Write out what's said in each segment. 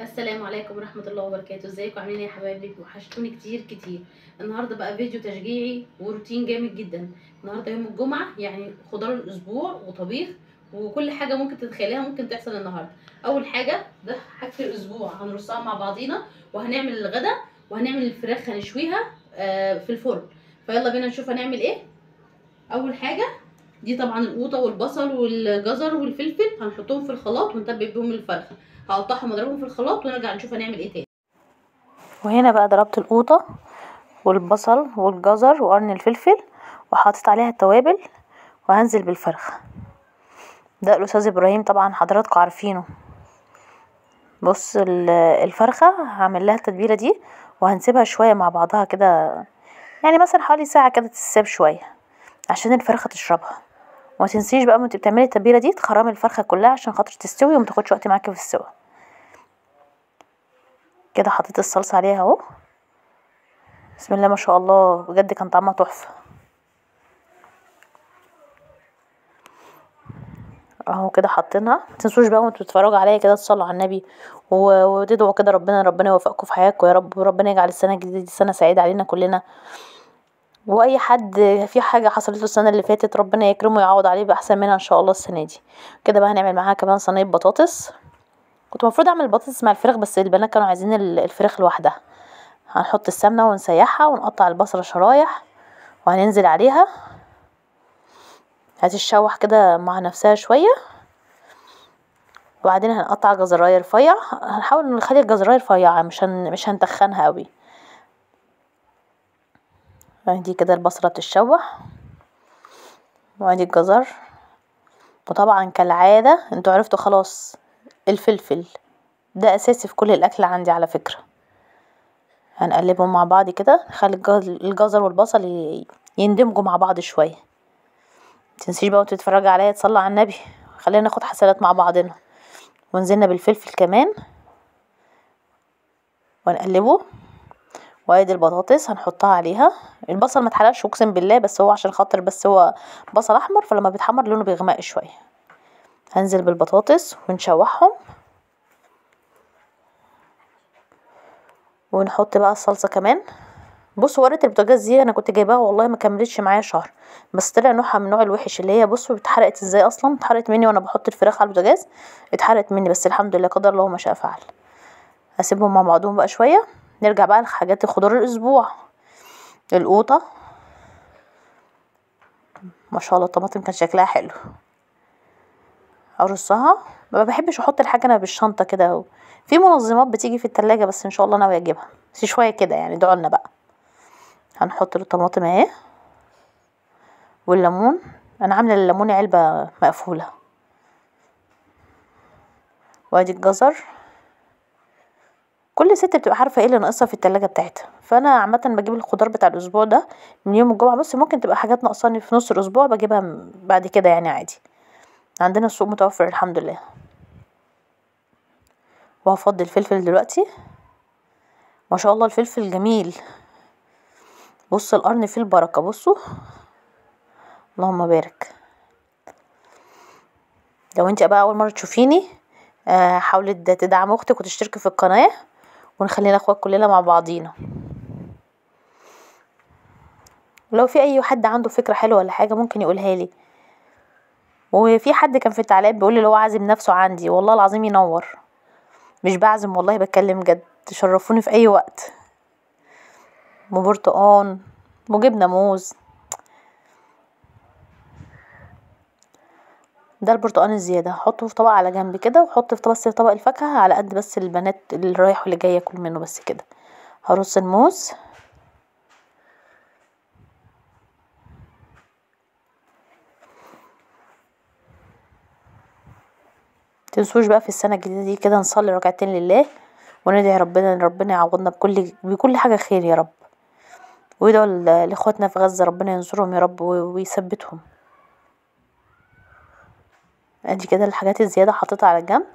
السلام عليكم ورحمة الله وبركاته. ازيكم عاملين ايه يا حبايبي؟ وحشتوني كتير كتير. النهارده بقى فيديو تشجيعي وروتين جامد جدا. النهارده يوم الجمعة، يعني خضار الاسبوع وطبيخ وكل حاجة ممكن تتخيليها ممكن تحصل النهارده. اول حاجة ده حاجة الاسبوع هنرصها مع بعضينا، وهنعمل الغدا وهنعمل الفراخ هنشويها في الفرن. فيلا بينا نشوف هنعمل ايه. اول حاجة دي طبعا القوطه والبصل والجزر والفلفل هنحطهم في الخلاط ونتبل بيهم الفرخه. هقطعهم واضربهم في الخلاط ونرجع نشوف هنعمل ايه تاني. وهنا بقى ضربت القوطه والبصل والجزر وقرن الفلفل وحطيت عليها التوابل وهنزل بالفرخه. ده الاستاذ ابراهيم طبعا حضراتكم عارفينه. بص الفرخه هعمل لها التتبيله دي وهنسيبها شوية مع بعضها كده، يعني مثلا حوالي ساعة كده تتساب شوية عشان الفرخه تشربها. وما تنسيش بقى وانت بتعملي التتبيله دي تخرمي الفرخه كلها عشان خاطر تستوي وما تاخدش وقت معاكي في السوا. كده حطيت الصلصه عليها اهو، بسم الله ما شاء الله، بجد كان طعمها تحفة اهو. كده حاطينها. ما تنسوش بقى وانتوا بتتفرجوا عليا كده تصلوا على النبي وتدعوا كده ربنا، ربنا يوفقكم في حياتكم يا رب، وربنا يجعل السنة الجديدة دي سنة سعيدة علينا كلنا. واي حد في حاجة حصلت له السنة اللي فاتت ربنا يكرمه ويعوض عليه باحسن منها ان شاء الله السنة دي. كده بقى هنعمل معاها كمان صينية بطاطس. كنت المفروض اعمل البطاطس مع الفراخ بس البنات كانوا عايزين الفراخ لوحدها. هنحط السمنة ونسيحها ونقطع البصله شرايح وهننزل عليها، هتتشوح كده مع نفسها شوية. وبعدين هنقطع جزرايه رفيع، هنحاول نخلي الجزرايه رفيعة مش هنتخنها قوي. ادي كده البصله بتتشوح وادي الجزر. وطبعا كالعادة انتوا عرفتوا خلاص الفلفل ده اساسي في كل الاكل عندي على فكرة. هنقلبهم مع بعض كده، نخلي الجزر والبصل يندمجوا مع بعض شوية. متنسيش بقى وانتوا بتتفرجوا عليا تصلوا على النبي، خلينا ناخد حسنات مع بعضنا. ونزلنا بالفلفل كمان ونقلبه. وادي البطاطس هنحطها عليها. البصل ما اتحرقش اقسم بالله، بس هو عشان خاطر بس هو بصل احمر فلما بيتحمر لونه بيغمق شوية. هنزل بالبطاطس ونشوحهم ونحط بقى الصلصه كمان. بصوا ورقة البوتاجاز دي انا كنت جايباها والله ما كملتش معايا شهر، بس طلع نوعها من نوع الوحش اللي هي بصوا اتحرقت ازاي اصلا. اتحرقت مني وانا بحط الفراخ على البوتاجاز، اتحرقت مني، بس الحمد لله قدر الله ما شاء فعل. هسيبهم مع بعضهم بقى شوية. نرجع بقى لحاجات الخضار الاسبوع. القوطه ما شاء الله الطماطم كان شكلها حلو، ارصها. ما بحبش احط الحاجة انا بالشنطه كده، في منظمات بتيجي في التلاجة بس ان شاء الله ناوية اجيبها بس شوية كده، يعني ادعوا لنا بقى. هنحط الطماطم اهي والليمون، انا عامله الليمون علبة مقفولة. وادي الجزر. كل ست بتبقى عارفه ايه اللي ناقصها في التلاجة بتاعتها، فانا عامة بجيب الخضار بتاع الاسبوع ده من يوم الجمعة، بس ممكن تبقى حاجات ناقصاني في نص الاسبوع بجيبها بعد كده يعني عادي. عندنا السوق متوفر الحمد لله. وهفضي الفلفل دلوقتي، ما شاء الله الفلفل جميل. بص القرن فيه البركة، بصوا اللهم بارك. لو انت بقى اول مرة تشوفيني حاولي تدعمي اختك وتشتركي في القناة ونخلينا اخوات كلنا مع بعضينا. ولو في اي حد عنده فكرة حلوة ولا حاجة ممكن يقولها لي. وفي حد كان في التعليقات بيقول لي هو عازم نفسه عندي، والله العظيم ينور، مش بعزم والله بتكلم جد، تشرفوني في اي وقت. وبرتقان وجبنه موز، ده البرتقان الزيادة هحطه في طبق على جنب كده، وحط في طبق بس طبق الفاكهة على قد بس البنات اللي رايح واللي جاي ياكل منه بس كده. هرص الموز متنسوش بقى في السنة الجديدة دي كده نصلي ركعتين لله وندعي ربنا ان ربنا يعوضنا بكل حاجة خير يا رب، ويدعوا لاخواتنا في غزة ربنا ينصرهم يا رب ويثبتهم. ادي كده الحاجات الزيادة حطيتها على الجنب.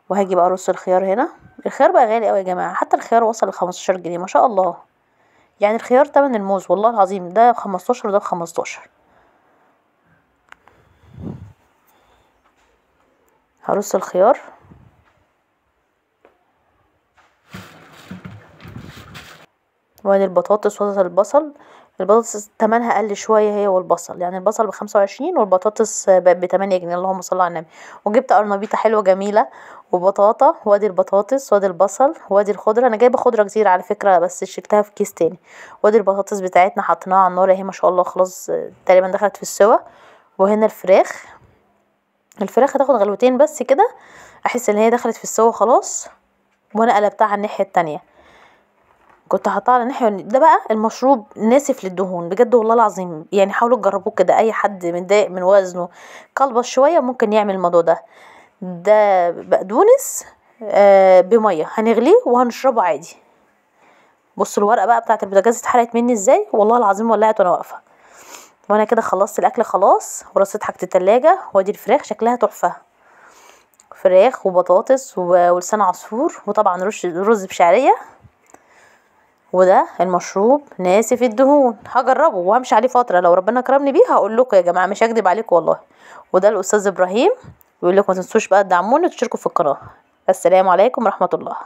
وهاجي بقى ارص الخيار هنا. الخيار بقى غالي قوي يا جماعة، حتى الخيار وصل ل15 جنيه ما شاء الله، يعني الخيار تمن الموز والله العظيم، ده ب15 وده ب15. هرص الخيار. وادي البطاطس وادي البصل. البطاطس تمنها قل شوية هي والبصل، يعني البصل ب25 والبطاطس بقت ب8 جنيه، اللهم صل على النبي. وجبت قرنبيطه حلوة جميلة وبطاطا، وادي البطاطس وادي البصل وادي الخضرة. انا جايبه خضرة كتير على فكرة بس شلتها في كيس تاني. وادي البطاطس بتاعتنا حطيناها على النار اهي ما شاء الله، خلاص تقريبا دخلت في السوا. وهنا الفراخ، الفراخ هتاخد غلوتين بس كده، احس ان هي دخلت في السوا خلاص. وانا قلبتها على الناحية التانية، كنت حاطاها على الناحية. ده بقى المشروب ناسف للدهون بجد والله العظيم، يعني حاولوا تجربوه كده. اي حد متضايق من وزنه قلبص شوية ممكن يعمل الموضوع ده. ده بقدونس بميه هنغليه وهنشربه عادي. بصوا الورقة بقى بتاعت البوتاجاز اتحرقت مني ازاي، والله العظيم ولعت وانا واقفة. وانا كده خلصت الاكل خلاص ورصيت حاجة التلاجة. وادي الفراخ شكلها تحفة، فراخ وبطاطس ولسان عصفور، وطبعا رز بشعريه. وده المشروب ناسف الدهون، هجربه وهمشي عليه فترة، لو ربنا كرمني بيه هقول لكم يا جماعة، مش هكدب عليكم والله. وده الاستاذ ابراهيم بيقول لكم ما تنسوش بقى تدعموني وتشتركوا في القناة. السلام عليكم ورحمة الله.